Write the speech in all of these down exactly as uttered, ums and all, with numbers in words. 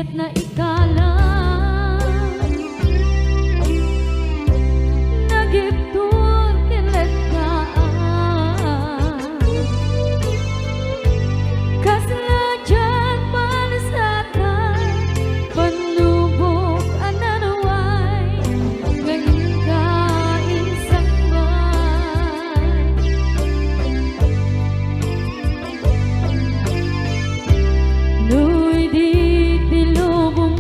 Naikala, nagiptur ken lettaan. Kasla diay pansatan, pannubok a naruay, ngem kainsan pay. No idi ti lubong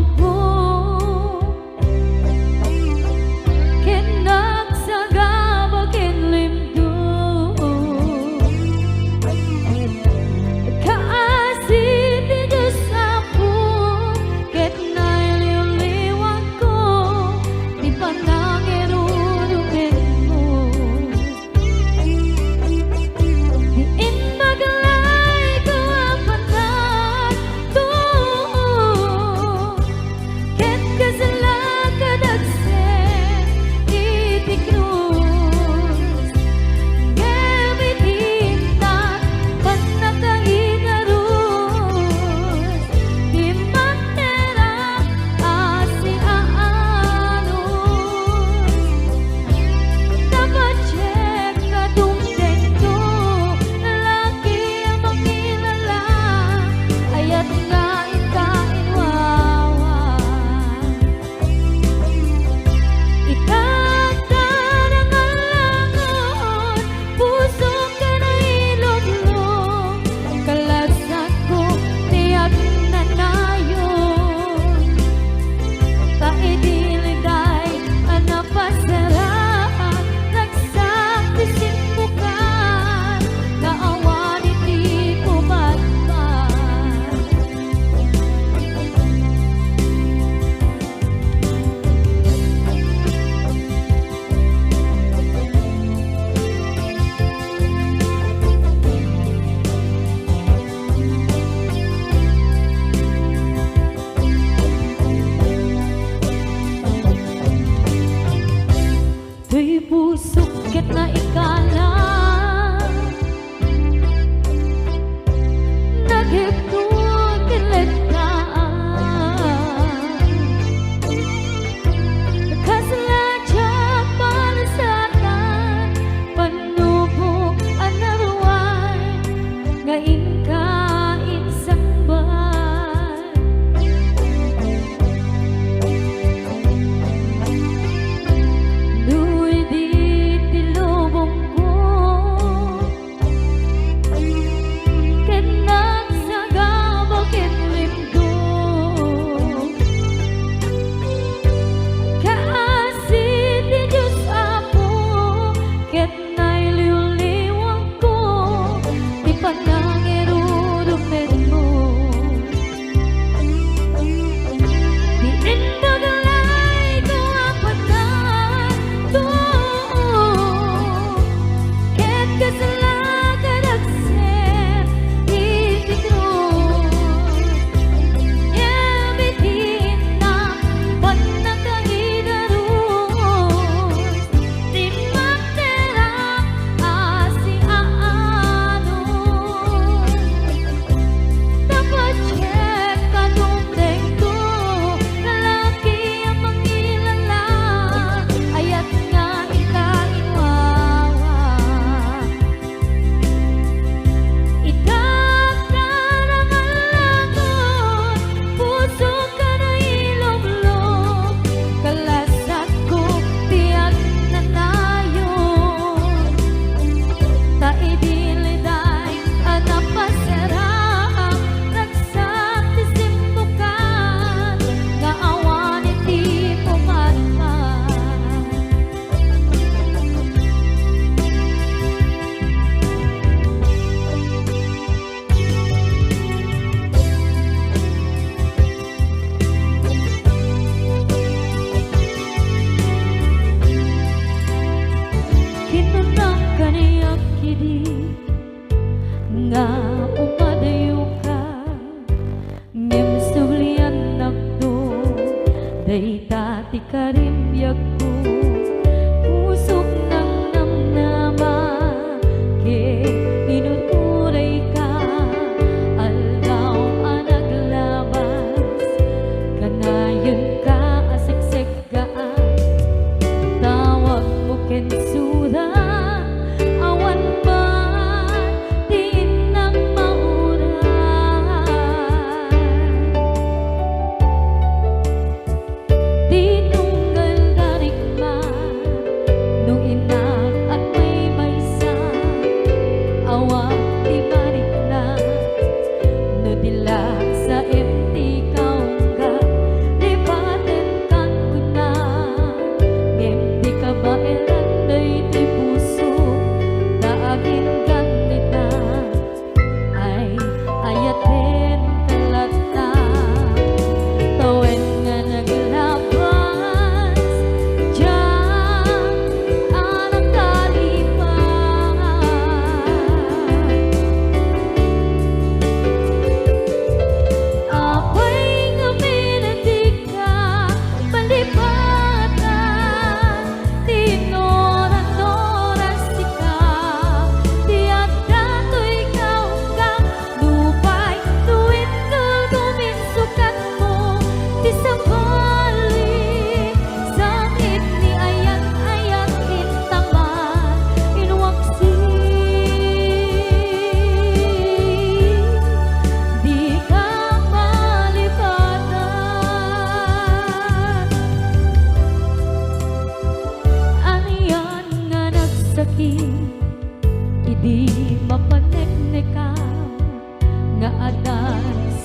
Adda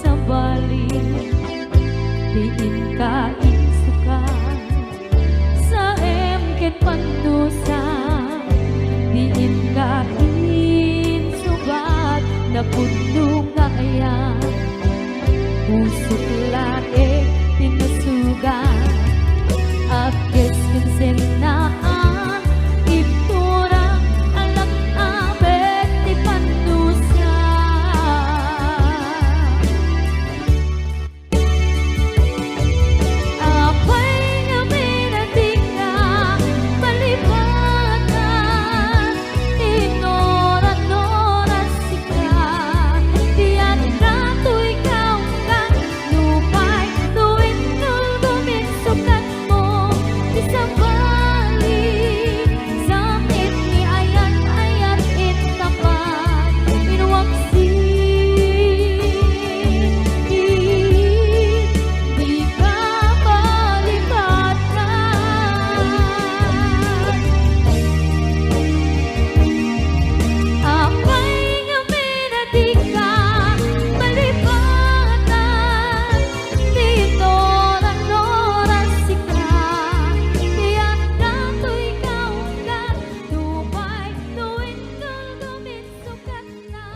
sabali ti inka insukat, saem ken pannusa ti inka insubat, napudno nga ayat. Pusok laeng ti nasugat, appias ken sennaan, ibturak a lak-abek ti pannusa. Apay ngamin a dika malipatan, ti nora-nora sika, ti adda toy kaunggan, nupay no inulgom insukatmo, ti sabali, sakit ni ayat-ayat, intapat, inwaksi. Dika malipatan. Apay ngamin a dika malipatan, ti nora-nora sika, ti adda toy kaunggan, nupay no inulgom insukatna,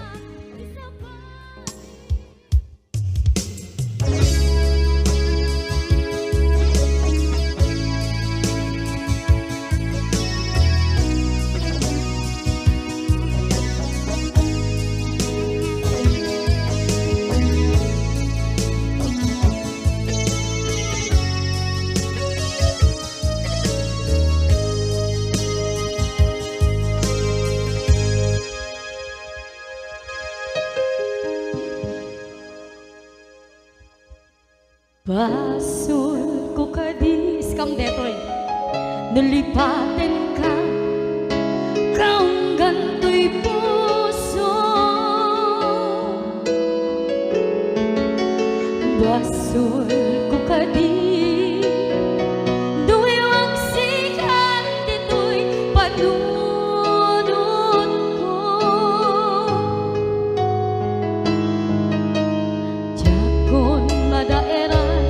ti sabali. Basolko kadi, iskam detoy. Nalipatenka, kaunggan toy puso. Basolko kadi, no iwaksikan ditoy panunotko. Diakon madaeran,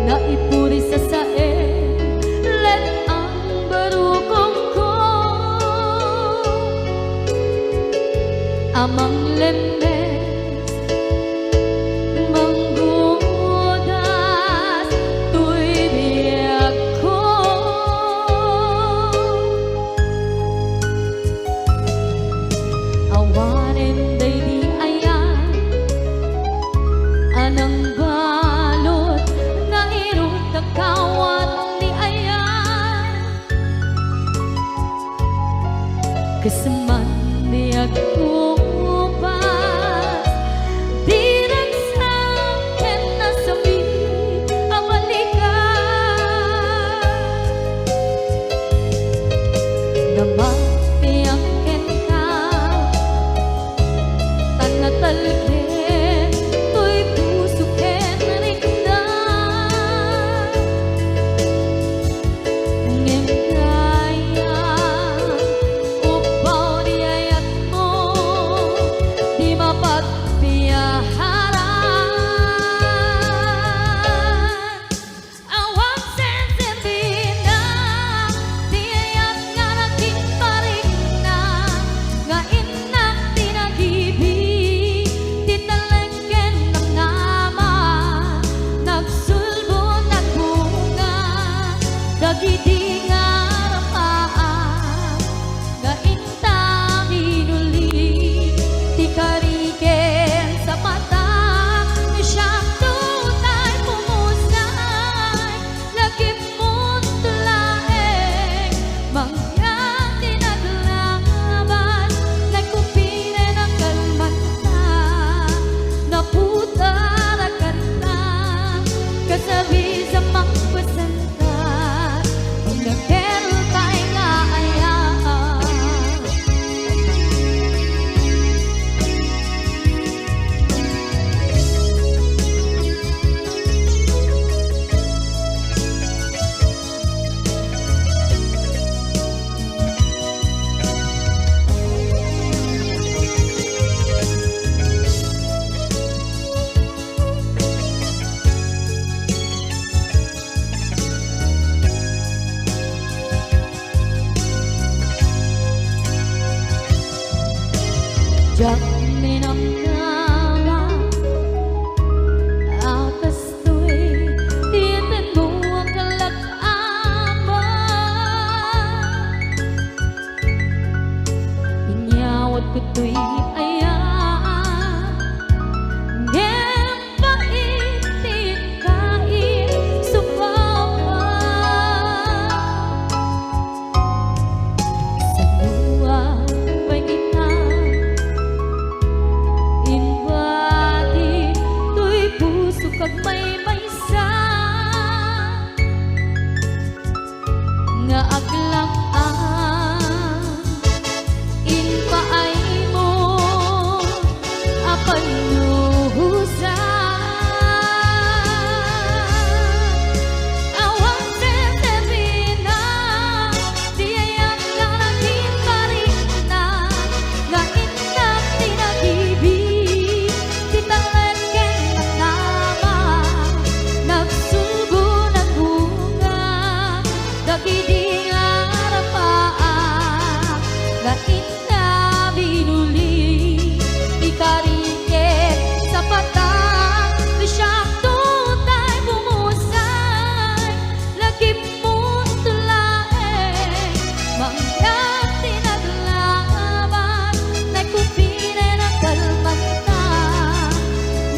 naipuri sasaen, let-ang barukongko. Amang lemmes, manggudas toy biagko. Awanen daydi ayan a nangbalud nga irut kakawat ti ayan. Kas man di agkupas, di ragsak ken nasakit a balikan. Namatiang kenka, ta natalged toy puso ken rikna. Ngem gayam, ubbaw di ayatmo, di mapagpiaharan. Awan senserbina ti ayat nga naging parikna, nga innak ti nagibi, ti talek ken namnama, nagsulbo, nagbunga, dagidi nga rapaak, nga inta minuli, ti kari ken sapata. Ninamnama a kastoy ti tenmo a kalak-ama. Inyawatko toy aya, ngem pait ti inkaisupam. Kasanoan pay ita, imbati toy pusok agmaymaysa nga aglam-am, impaaymo a pannusa. Awan serserbienna ti ayat nga naging barikna, nga innak ti nagibi, ti talek ken namnama, nagsulgo, nagbunga, dagidi nga arapaak, nga inna binuli, ti kari ket sapata, ti siak tutay bumusay, lagipmo laeng, mangkad ti naglaban, nagkupinen a kalmanta,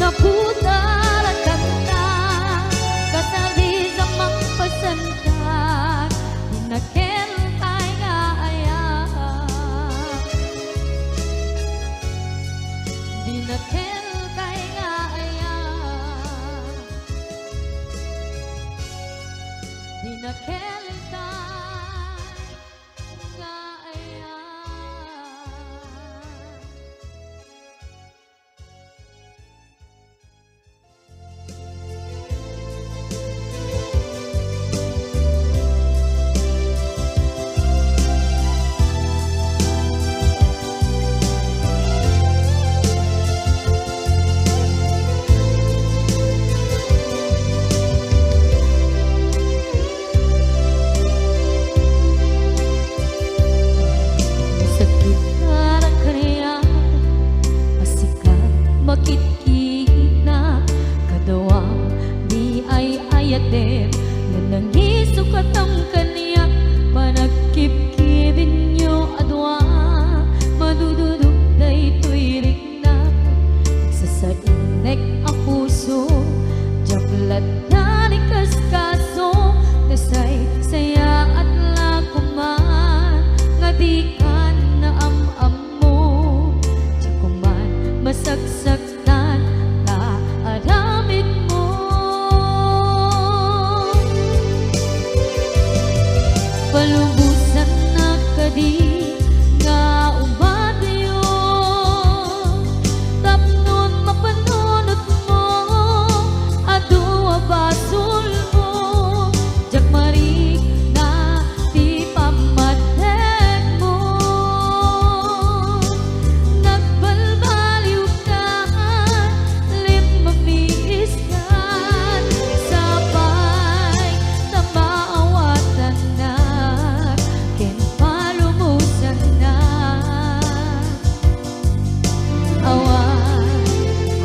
napudar a kanta, kasarisan mangpasentak, dinakel tay nga aya. Dinakel tay nga aya. Dinakel tay nga aya. Sakit a kariat a sika makitkitna, kaduam ni ay-ayatem, nga nangisukatang kaniak, panagkibkibinyo a dua, madududog daytoy rikna. Sasainnek a puso, diak latta ni kaskaso, nasaysayaat la koman, nga dikan naam-ammo, diak koman masaksaktan ta aramidmo. Palubosannak kadi nga umateyo, tapnon mapanunotmo, adu a basolmo, diak marikna ti pammategmo. Nagbalbaliwkan, limmamiiskan, sapay ta maawatannak ken palubosannak. Awan,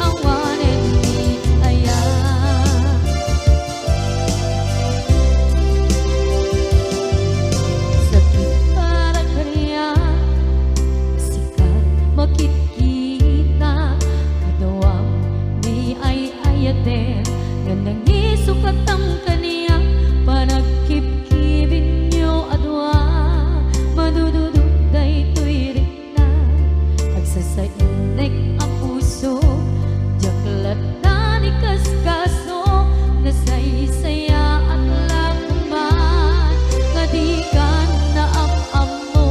awanen ni aya. Sakit a kariat, sika makitkita, kaduam ni ay-ayatem, nga nangisukatang kaniak, panagkibkibinyo a dua, madududog daytoy rikna. Agsasainnek a puso, diak latta ni kaskaso, nasaysayaat la koman, nga dikan naam-ammo,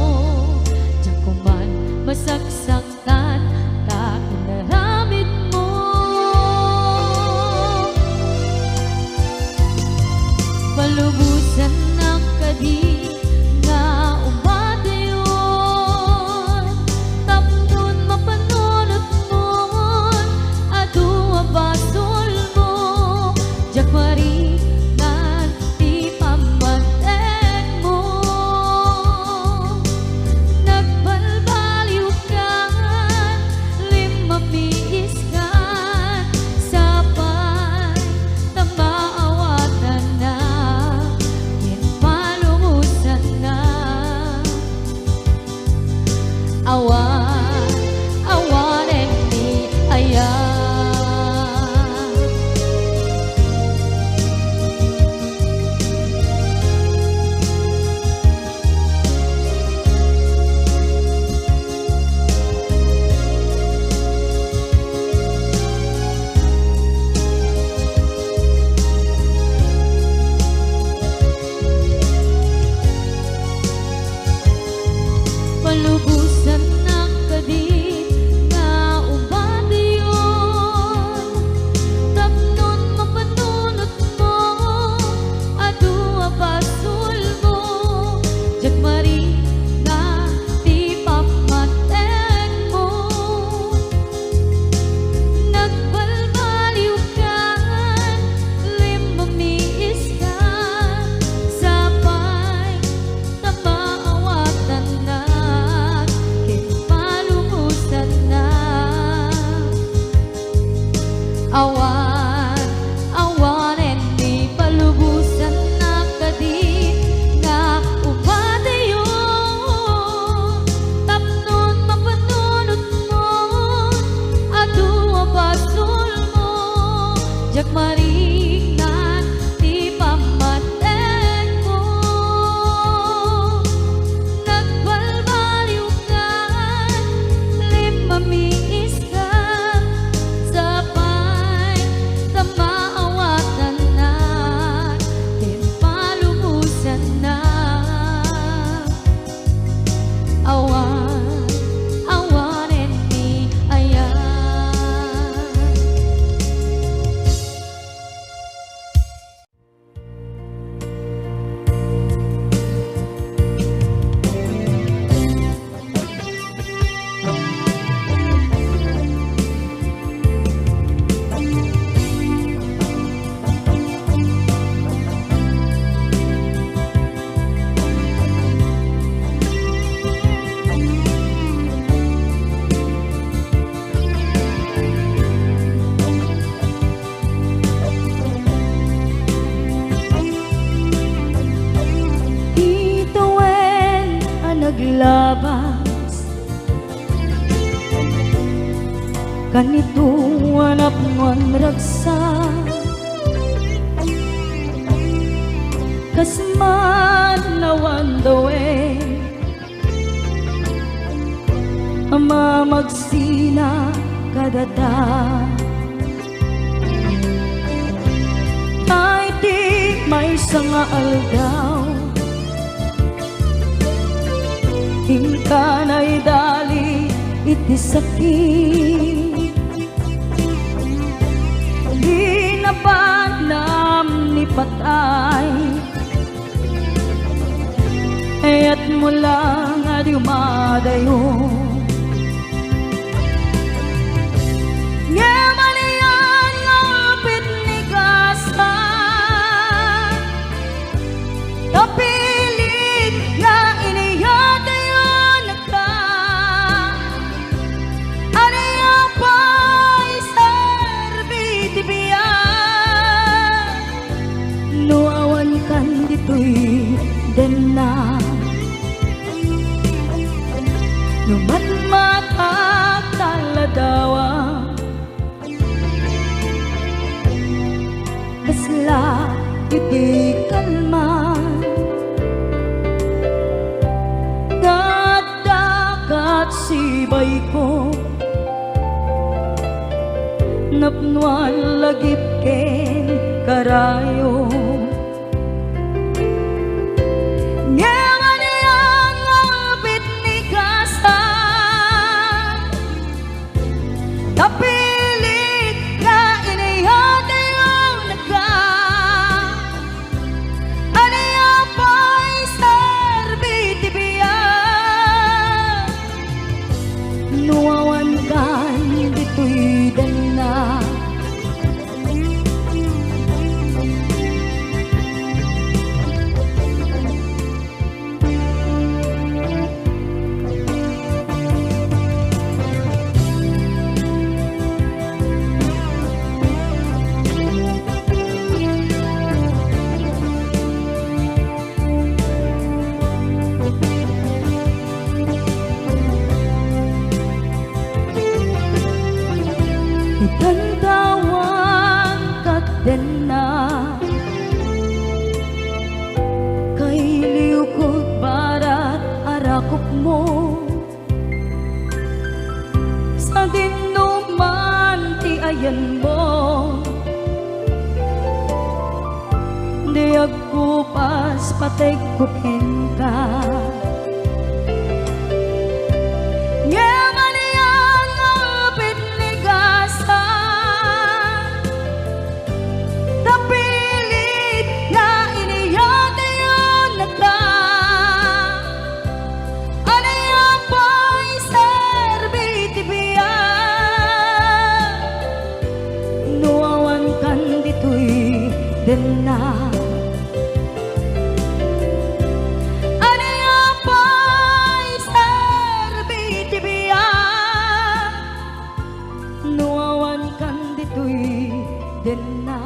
diak koman masaksaktan ta inaramidmo. Palubosannak kadi nga umateyon, tapnon mapanunotmon, adu a basolmo, Diak marikna ti pammatenko. Nagbalbaliwkan, limmamiiskan, sapay ta maawatannak ti palubosannak. Awan, awanen ni aya. Itawen a naglabas kanito a napnoan ragsak, kas man awan dawen a mamagsina kadata. Iti maysa nga aldaw, inka naidali iti sakit. Di napanam ni patay, kayatmo la nga dumadayo. Ngem anian nga pitnigasan, ta pilit nga iniyatayonka. Ania pay serbi ti biag no awankan ditoy denna? No matmatak ta ladawa, kasla iti kalman nga adda kat sibayko, napnoan lagip ken karayo. Ngem anian nga pitnigasan, ta pilit nga iniyatayonka. Ania pay serbi ti biag no awankan ditoy denna? Itantawan kat denna, kailiwko barat a rakupmo. Sadinoman ti ayanmo, di agkupas pategko kenka. Ngem anian nga pitnigasan, ta pilit nga iniyatayonka. Ania pay serbi ti biag no awankan ditoy denna? Ania pay serbi ti biag no awankan ditoy denna?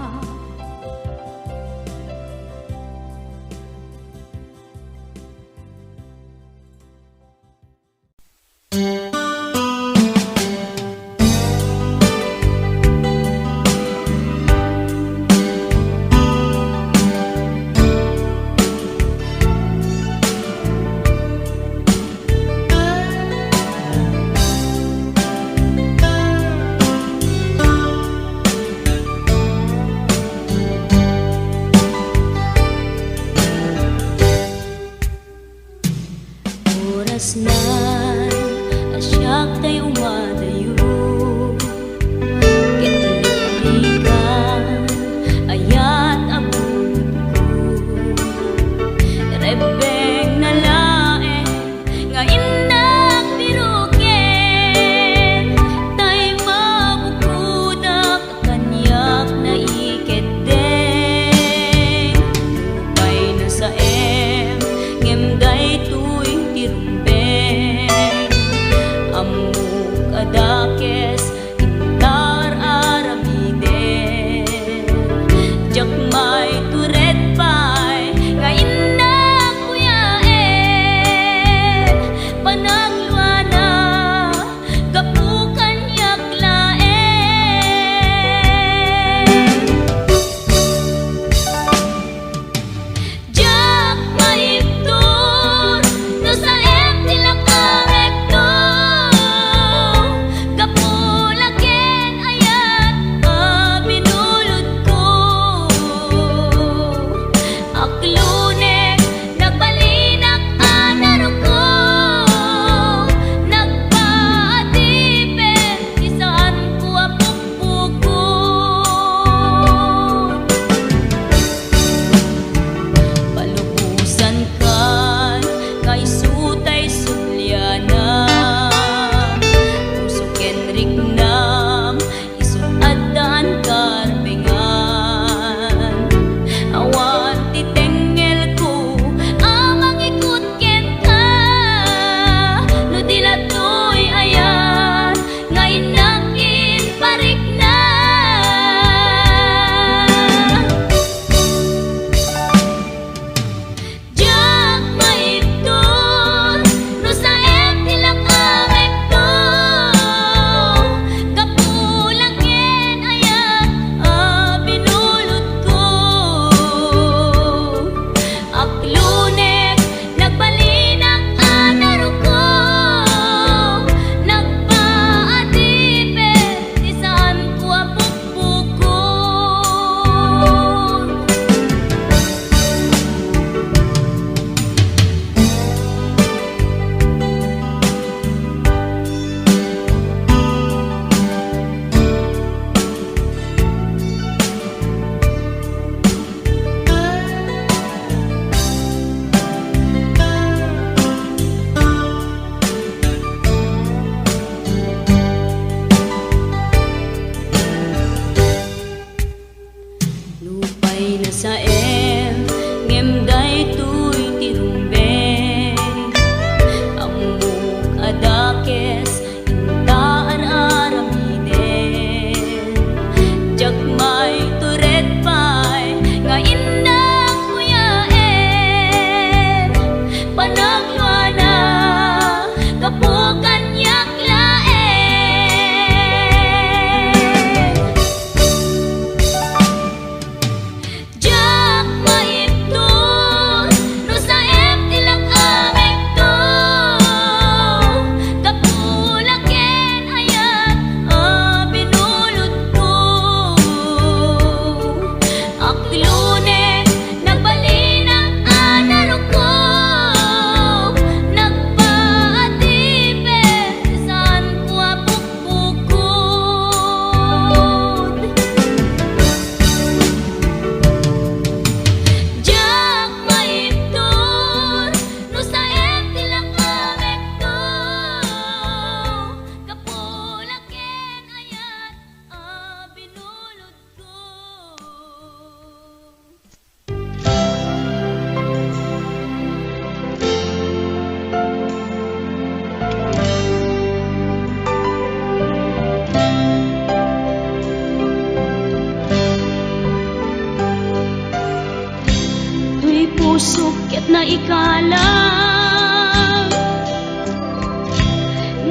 Ikalang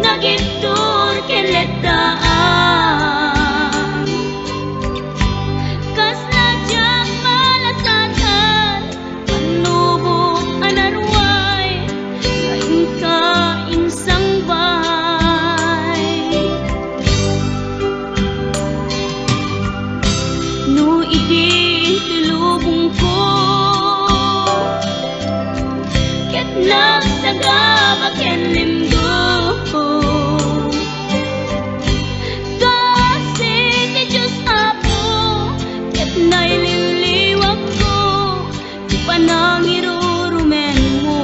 nagibtur ken letdaan, kasla diak malasatan, pannubok a naruay, nga inka insangbay. No idi ti lubongko, ket nagsagaba ken limgo, kaasi ti Dios Apo, ket naililiwakko ti panangirurumenmo.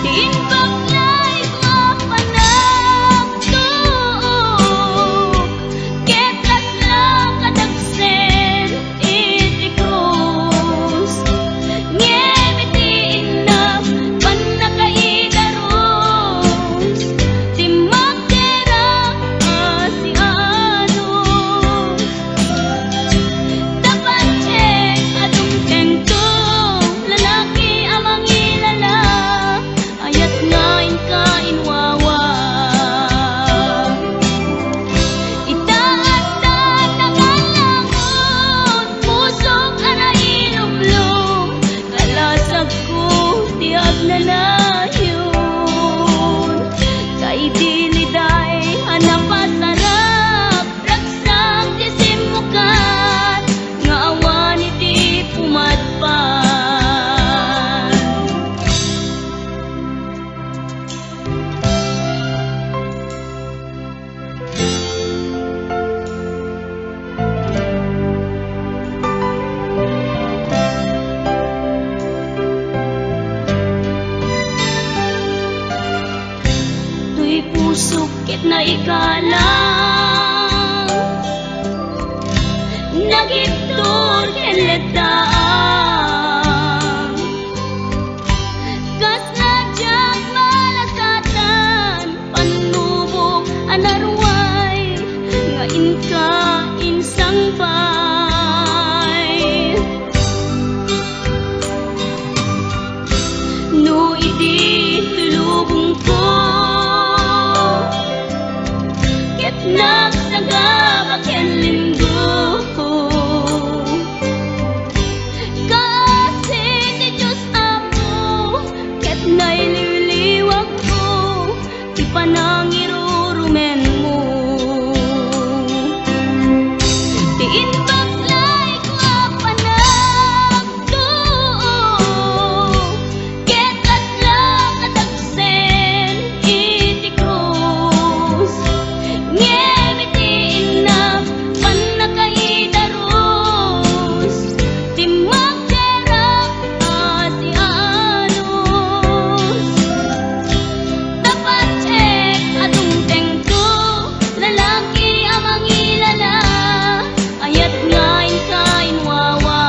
Ti imbag laeng a panagtuok, ket kasla kadagsen iti krus. Ngem iti innak pannakaidarus, ti makera a sianus. Tapateng a dumtengto, lalaki a mangilala, ayat nga inka inwawa. Ita adda nangalangon, pusok a nailumlom, kalasagko ti agnanayon. Kaidiliday a napasarap, ragsak ti simmukat, nga awan iti pumadpad. Toy pusok ket naikalang, nagibtur ken letdaan. Kasla diak malasatan, pannubok a naruay, nga inka insangbay. No idi ti lubongko, ket nagsagaba ken limgo, kaasi ti Dios Apo, ket naililiwakko ti panangirurumenmo. Ti imbag laeng a panagtuok, ket kasla kadagsen iti krus. Ngem iti innak pannakaidarus, ti makera a sianus. Tapateng a dumtengto, lalaki a mangilala, ayat nga inka inwawa.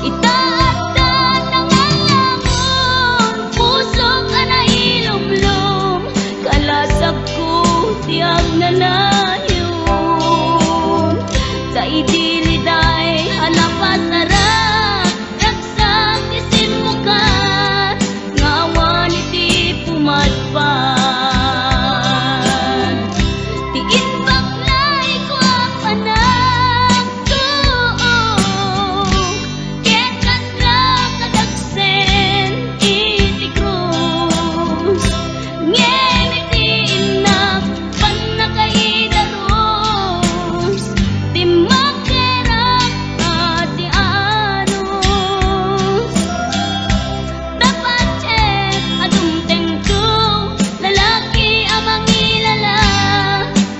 Ita adda nangalangon, pusok a nailumlom, kalasagko ti agnanayon. Ta idi liday a napasarap, ragsak ti simmukat, nga awan iti pumadpad. Ti imbag laeng a panagtuok, ket kasla kadagsen iti krus. Ngem iti innak pannakaidarus, ti makera a sianus. Tapateng a dumtengto, lalaki a mangilala,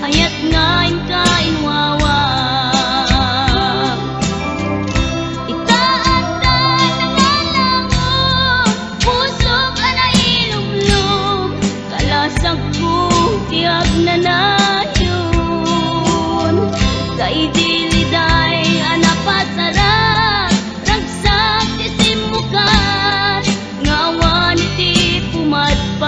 ayat nga inka inwawa. Ita adda nangalangon, pusok a nailumlom, kalasagko ti agnanayon. Ta idi liday a napasarap, ragsak ti simmukat, nga awan iti pumadpad.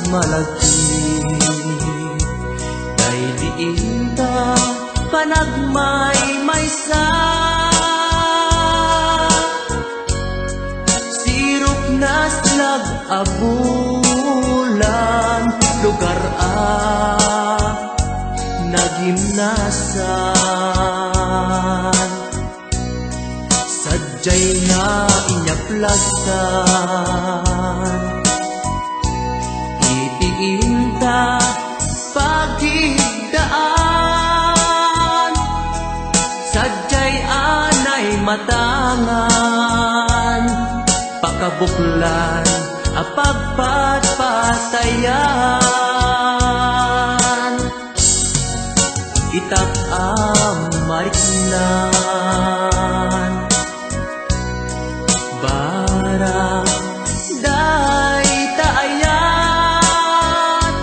malagip. Daydi inta panagmaymaysa. Sirupnas lag a bulan, lugar a nagimnasan. Sadiay nga inyaplastan iti inta pagidaan. Sadiay anay matangan, pakabuklan a pagpatpatayan. Itak a mariknan, barang dayta ayat,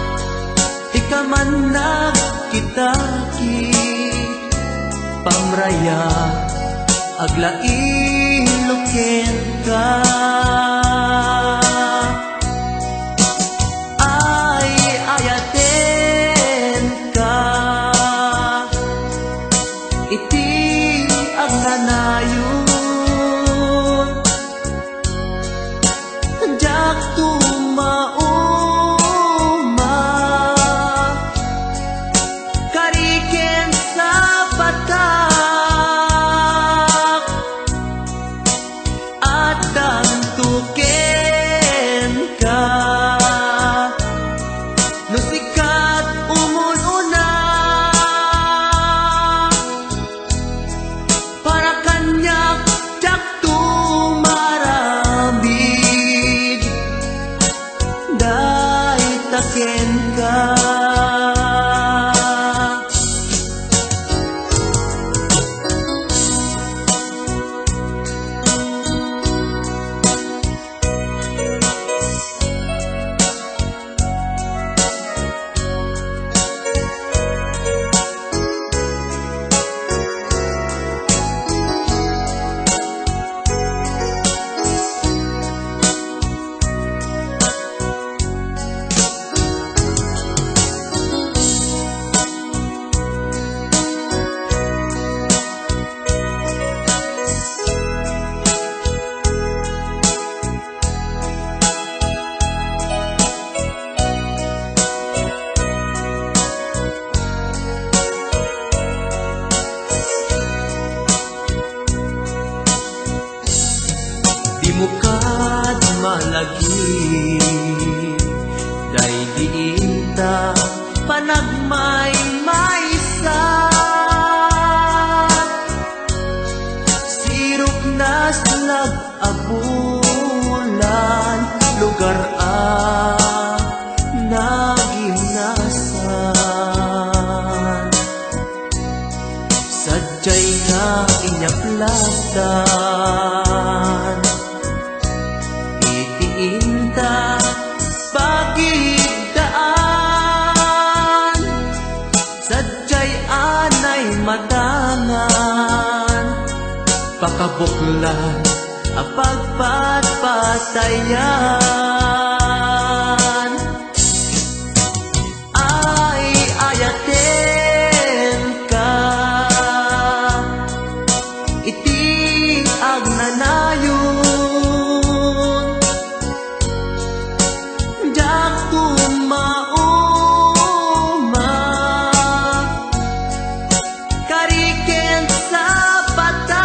ikaman nagkitaki, pamraya, aglailo kenka. Ay, ayatenka iti agnanayon. Diak tumauma, kari ken sapatak. Addanto kenka, no sika ti umuna-una. Para kaniak, diakto maaramid dayta kenka. Dimo kad malagip, daydi inta panagmaymaysa. Sirupnas lag a bulan, lugar a nagimnasan. Sadiay nga inyaplastan iti inta pagidaan. Sadiay anay matangan, pakabuklan a pagpatpatayan. Ay, ayatenka iti agnanayon. Diak tumauma, kari ken sapatak.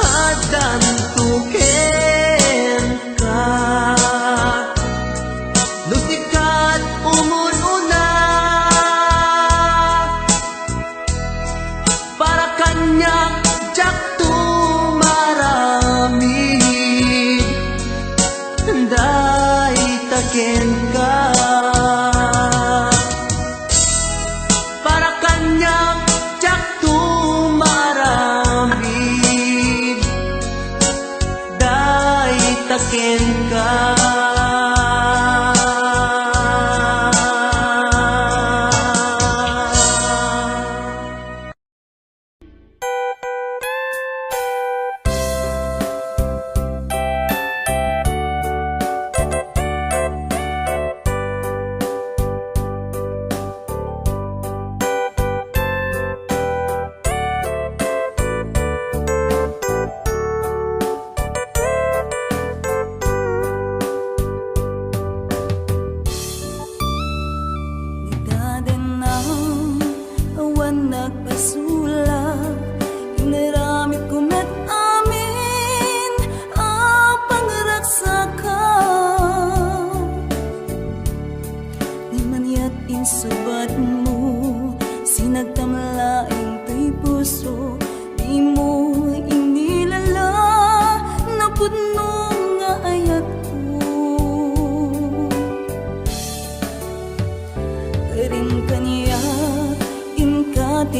Addanto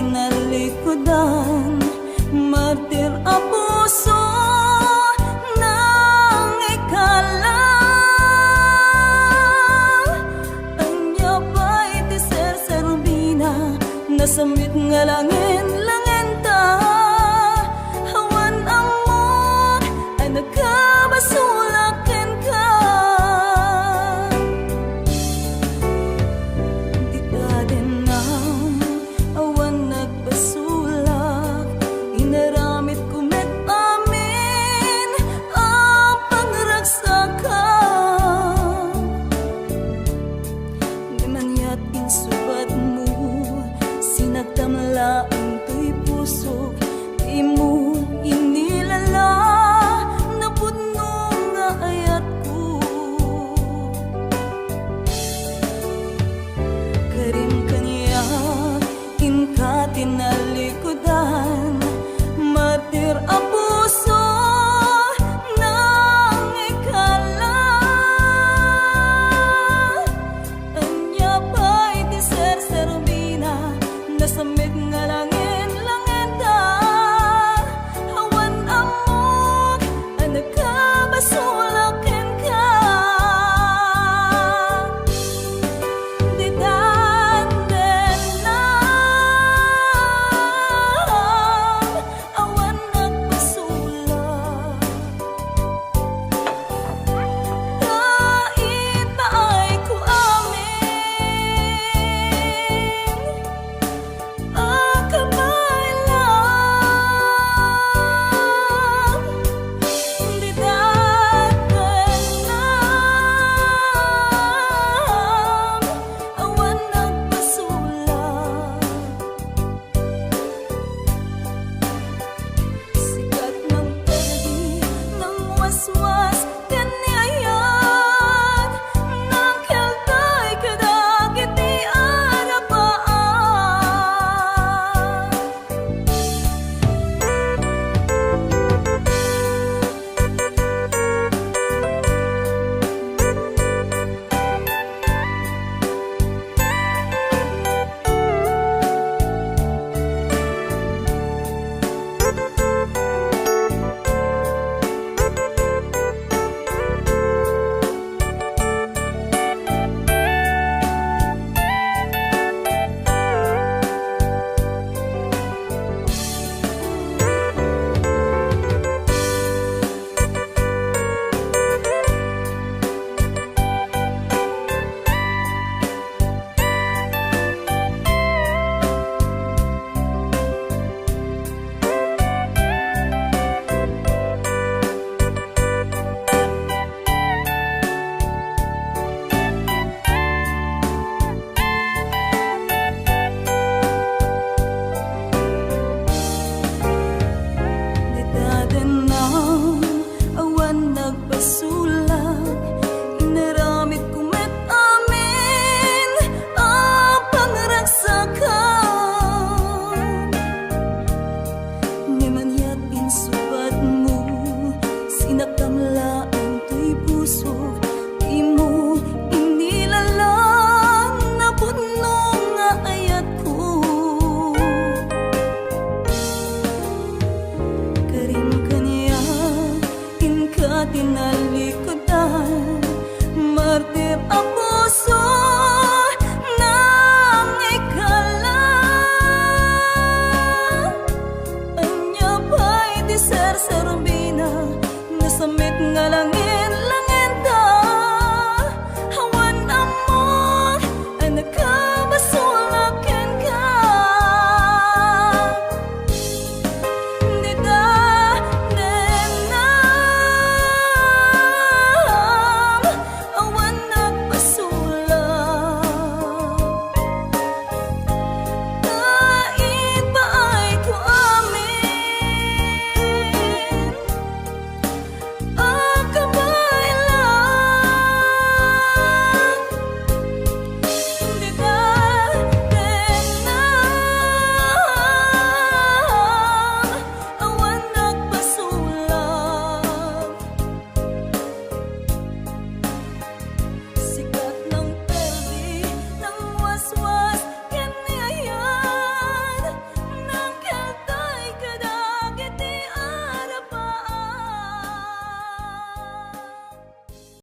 Nalikudan, martir a puso, nangikala. Ania pay ti serserbina, nasambit nga langin,